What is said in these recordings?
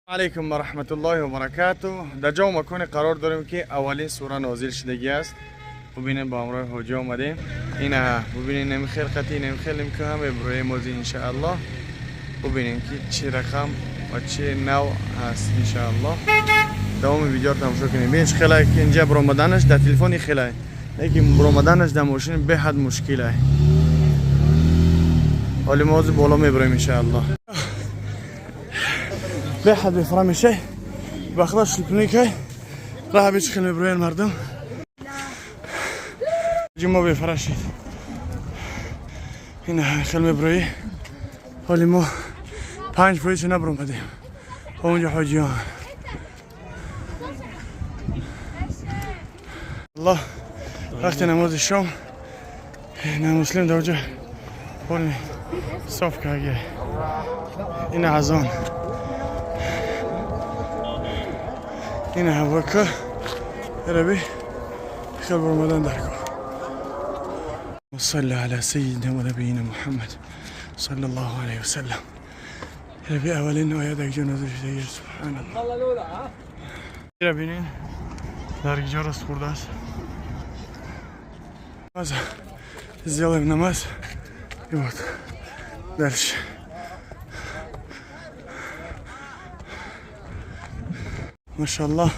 Алейкум ва раҳматуллоҳи ва баракату. Дар ҷо маконе қарор дорем, ки аввалин сура нозил шудагӣ аст. Бубинем, бо ҳамроҳи ҳоҷӣ омадем. Ина бубинем, нами хел қати, нами хел ки ҳам меброем ози, иншааллоҳ. Бубинем, ки чӣ рақам ва чӣ нав ҳаст, иншааллоҳ. Давоми видеоро тамошо кунем. Бинед, чӣ хелае ки инҷа баромаданаш дар телефони хелае, лекин баромаданаш дар мошин беҳад мушкилае. Ҳоли мо ҳозир боло меброем, иншааллоҳ. Беҳад бефара мешай, ба худо, шлипникай раҳ бечи хел меброян мардум. Мо бефара шид, ин хел меброӣ. Ҳоли мо 5% набаромадем. Онҷо ҳоҷиён. Аллоҳ, вақти намози шом на муслим дар оҷа полный соф карге. Ин азон, ин ҳавока раби хел баромадан дар кор. وصلى على سيدنا ونبينا محمد صلى الله عليه وسلم. ربي اولین آیت یک جا نازل شده. سبحان الله. ببینین در جا راست خورده است. Сделаем намаз и вот дальше. Машаллах.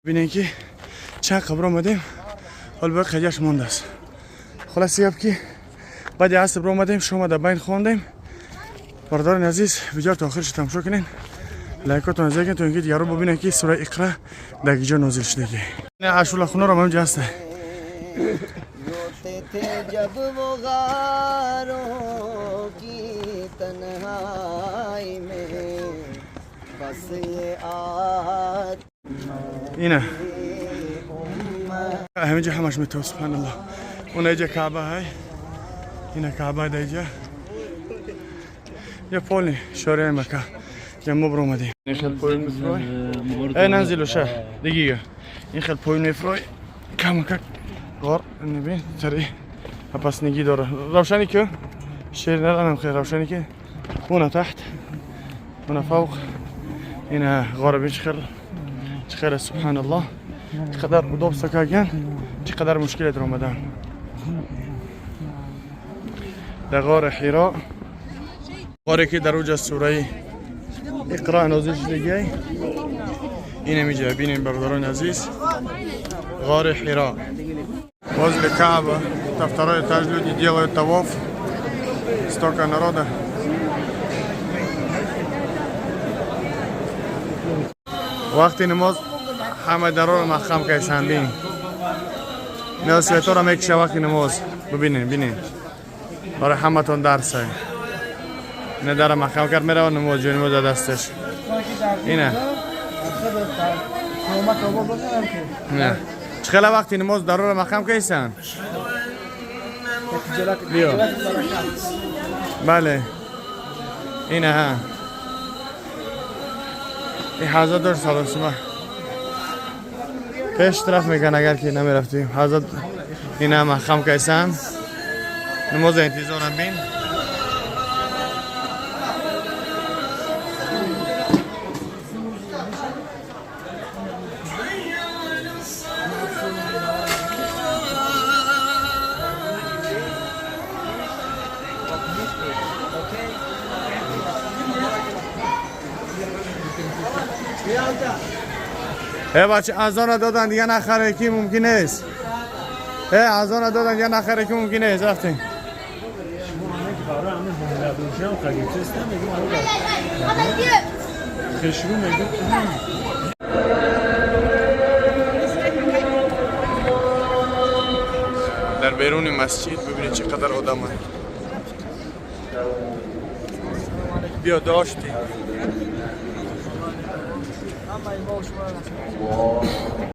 Бинен, ки чанд қабр омадем, ҳол бояд қаҷаш мондааст. Хулоси гап, ки баъди аср омадем, шома дар байн хондем. Бародарони азиз, видеоро то охираш тамошо кунен, лайкотон зекин, то ин ки дигарон бубинанд, ки сураи Иқра дар ҷо нозил шудагӣ. Ашула хунорам ҳамҷа ҳаста. रोते थे जब वो गारों की तन्हाई में, बस ये आती ина ҳаминҷа ҳамаш метавад. Субҳаналлоҳ, она иҷа Каъба ҳай, ина Каъба да иҷа я полный шораи Мака. Я мо биромадем, ин хел поён мефурой. Э, нанзилу ша дигига, ин хел поён мефурой. Камакак ғор небин, тари опаснигӣ дора. Равшани ки шер наранам, хел равшани ки уна таҳт, уна фавқ. Ина ғора бин, чӣ хел, чӣ хел. Субҳаналлоҳ, чӣ қадар удобство кардан, чӣ қадар мушкиле дар омадан. Дар ғори Ҳиро, ғоре ки дар уҷа сураи Иқра нозил шудагиай, инамиҷа бинем, бародарони азиз, ғори Ҳиро, возле Кааба, на второй этаж люди делают тавоф, столько народа. Вақти намоз ҳама дароро маҳкам карданд. Бин, на светора мекиша вақти намоз. Бибинен, бинен, барои ҳаматон дарса. Ина дара маҳкам кард, мерава намоз, ҷои намоз дар дасташ. Ина чӣ хела вақти намоз дароро маҳкам кардсан. Биё, бале, ина ҳа, ин ҳазрат дошт салосима пеш тараф мекан, агар ки намерафтем. Ҳазрат ина маҳкам кайсан, намоза интизорам, бин. Э бача, азона додан, дига нахаре, ки мумкин нест. Э, азона додан, дига нахаре, ки мумкин нест. Рафтем. برای همه حامله باشم خرید چستم میگم خشرو میگم. Дар беруни масҷид бибинед, чӣ қадар одаманд. Биё, дошти.